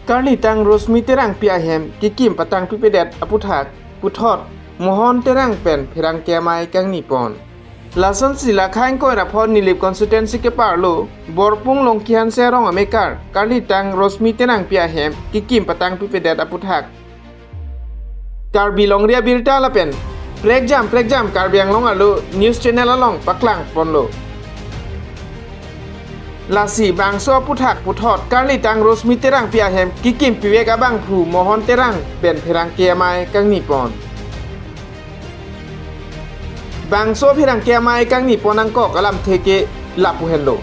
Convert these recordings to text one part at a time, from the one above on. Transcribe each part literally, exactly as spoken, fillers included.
Karlitang Rosmi Terangpi ahem kekim patangpipedet aputhak puthot Mohon Terang pen pherangke amei kangni pon. Lasonsi Lakha ingkoi ra phongo Nilip constituency keparlo Borpung Longki Hanse arong amekar Karlitang Rosmi Terangpi ahem kekim patangpipedet aputhak Karbi Longri Abirta lapen prekjam prekjam Karbi Anglong arlo news channel along paklang ponlo. Lasi bangso aputhak puthot Karlitang Rosmi Terangpi ahem kekim pivek abangphu Mohon Terang pen pherangke amei kangni pon. Bangso pherangke amei kangni pon angkok alamthe ke lapu henlo.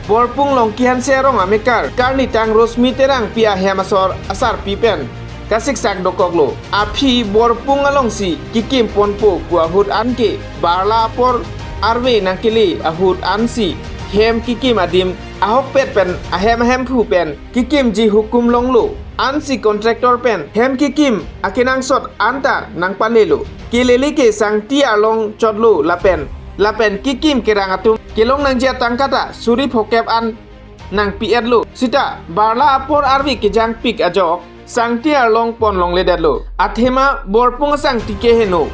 Borpung Longki Hanse arong amekar Karlitang Rosmi Terangpi ahem asor asarpi pen kasiksak dokoklo. Aphi Borpung alongsi kekim ponpo pu ahut anke barla apor arve nangkele ahut ansi hem kekim adim ahokpet pen ahem ahemphu pen kekimji hukum longlo. Ansi contractor pen hem kekim akenangsot anta nangpalelo. Kelele ke sangti arlong chotlo lapen lapen kekim kerang atum kelong nangji atangka ta suri phokep an nangpi-etlo. Sita barla apor arve kejangpik ajok sangti arlong pon longledetlo. Athema Borpung asangti ke heno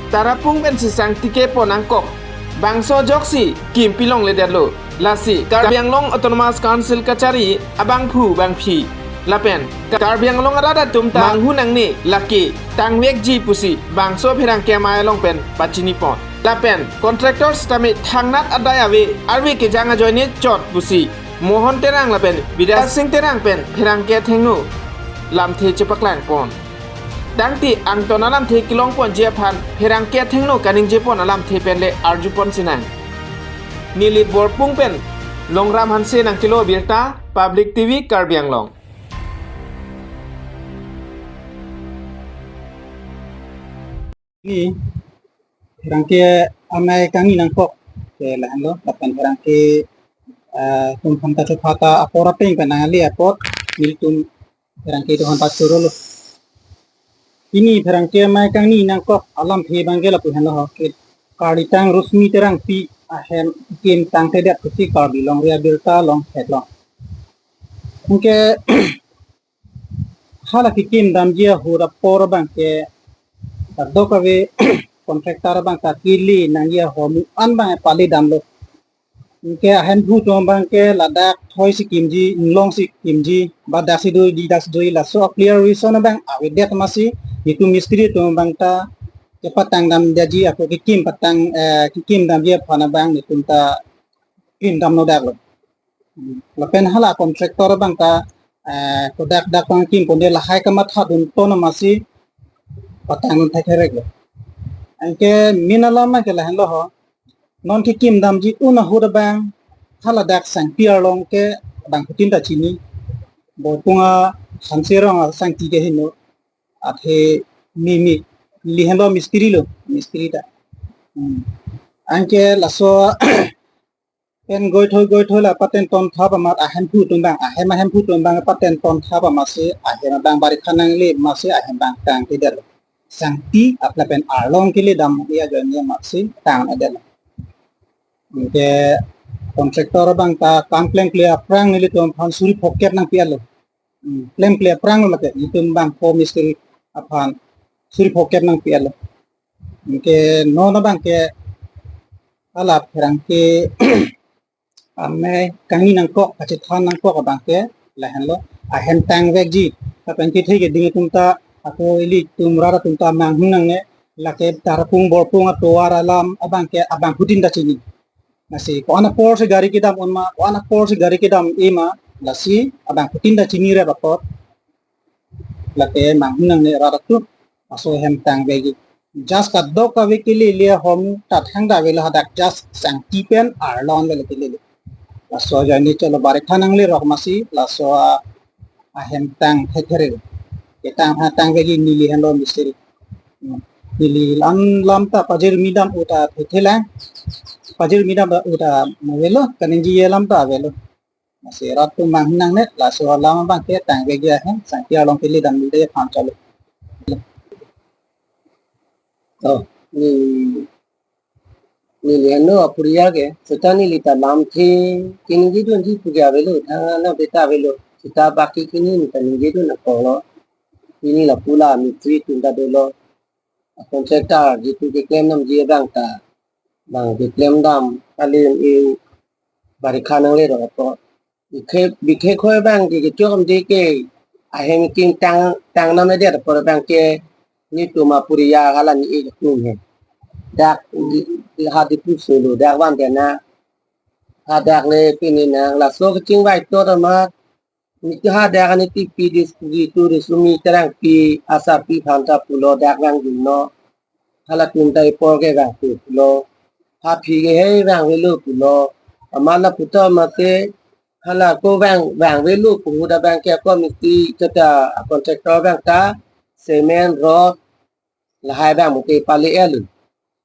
Tarapung pensi sangti ke pon angkok bangso ajoksi kimpi longledetlo. Lasi Karbi Anglong Autonomous Council kachari abangphu bangphi lapen Karbi Anglong arat atum ta manghu nangne lake tangvekji pusi bangso pherangke amei along pen pachini pon. Lapen contractor sitame thangnat adai ave arve kejang ajoine chot pusi Mohon Terang lapen Bidyasing Terang pen pherangke athengno lamthe chepaklang pon. Tangte angton alamthe kelong ponji aphan pherangke athengno kaningje pon alamthe pen le arju pon sinang. Nilip Borpung pen Longram Hanse nangkelo abirta, Public T V Karbi Anglong. Ni pherangke amei kangni nangkok ke lahenlo, lapen pherangke, eh, atum aphan ta chopha ta apor apeng pen nangle apot nelitum pherangke atum aphan ta chorolo. Pini pherangke amei kangni nangkok alamthe abangke lapu henlo ho ke Karlitang Rosmi Terangpi ahem kekim tangtedet pusi Karbi Longri Abirta along theklong. Anke hala kekim damji ahut apor abangke kadokave contractor abang ta kele nangji ahormu an abang pale damlo. Anke ahemphu atum abangke ladak thoi si kimji, inglong si kimji, ba dak si do, di dak si do, laso a clear reason abang avedet amatsi, itum mistri atum abang ta kepatang damji ako kekim patang, eh, kekim damji aphan abang itum ta kim damlo daklo. Lapen hala contractor abang ta, eh, kodak dak pangkim ponde lahai kamatha dun ton amatsi patang dun thekherek lo. Anke main alam ke lahenlo ho. Non kekim damji un ahut abang hala dak sangti arlong ke abangphutin ta chini. Borpung a Hanse arong asangti ke heno. Athe mimi lihenlo mistri lo, mistri ta. Hmm. Anke laso pen goithoi goithoi la paten ton thap amat ahemphu atum abang, ahem ahemphu atum abang paten ton thap amatsi ahem abang barikha nangle amatsi ahem abang tangtedet. Sangti apla pen arlong kele dam ya ajoine amatsi tangtedet. Anke contractor abang ta kam klemkle aphrang nelitum aphan suri phokep nangpi-etlo. Hmm, klemkle aphrang lo lake itum abang ko mistri aphan suri phokep nangpi-etlo. Anke non abangke hala pherangke amei kangni nangkok, kachethan nangkok abangke lahenlo, ahem tangvekji. Lapen kethe keding atum ta ako ili atum rat atum ta manghu nangne, lake Tarapung Borpung atovar alam abangke abangphutin ta chini. Lasi ko-an apor si gari kedam un ma, ko-an apor si gari kedam-e ma, lasi abangphutin ta chini rep apot. Lake manghu nangne rat atum, laso ahem tangvekji. Just kadokave kelele ahormu ta thangta avelo hadak just sangti pen arlong avelo kelele. Laso ajoine cholo barikha nanglerok amatsi, laso a ahem tang thekherek. Ketang ha tangvekji neli henlo mistri. Hmm. Neli lam lam ta pajirmi dam u ta thethelang. Pajirmi dam u ta avelo, kaningje alam ta avelo. Lasi rat atum manghu nangne, laso alam abangke tangvekji ahem, sangti arlong kele damde aphan cholo. Oh, ni, neli henlo apuria ke, seta neli ta lamthe, kini ji dun ji puja avelo, thang alam ta avelo. Seta baki pini neta ningjedun apotlo, pini lapu la mistri atum ta dolo, contractor jitu keklem damji abang ta, bang keklem dam kali, e, barikha nanglerok apot. Bikhe, bikhe khoi abang ke kechom de ke ahem kim tang, tang namledet apot abang ke netum apuriya hala ne-ik atum he. Dak di, di ha Diphu solo dak van dena. Hadak le pini nang laso kachingvai tot amat. Neke hadak ani tipi dis jitu Risumi Terangpi asarpi aphan ta pulo dak vang dun non. Halatum ta ipor ke vangpo pulo. Haphi ke hei vangvelo pulo. Amat lapu ta mate hala ako vang, vangvelo pu ahut abang ke ako mistri keta contractor abang ta cement rod lahai abang mate pale-etlo.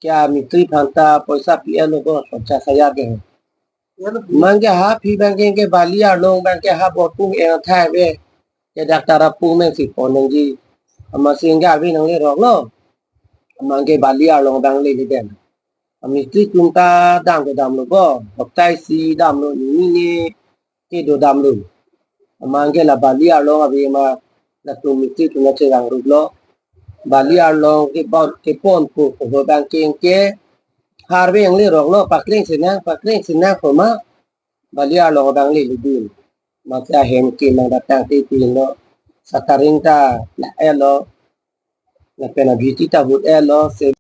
Ke amistri aphan ta poisa pi-etlo ko ponchas hajar ke. Amat ke haphi abang ke, ke bali arlong abang ke ha bor pung eng thai ave. Ke dak tara pung meng si pon nangji. Amat si eng ga ave nangleroklo. Amat ke bali arlong abang lele dam. Amistri atum ta dam ke damlo ko. Hoktai si damlo, nini ne kedo damlo. Amat ke la bali arlong ave ma latum mistri atum ta chevang ruplo. Bali arlong kepon, keponpo pu abang ke eng ke harve nangleroklo, pakreng sinang, pakreng sinang pu ma bali arlong abang lele dun. Mate ahem ke nang datang te pinlo. Shuttering ta la-etlo. Lapen abhiti ta vut-etlo. Se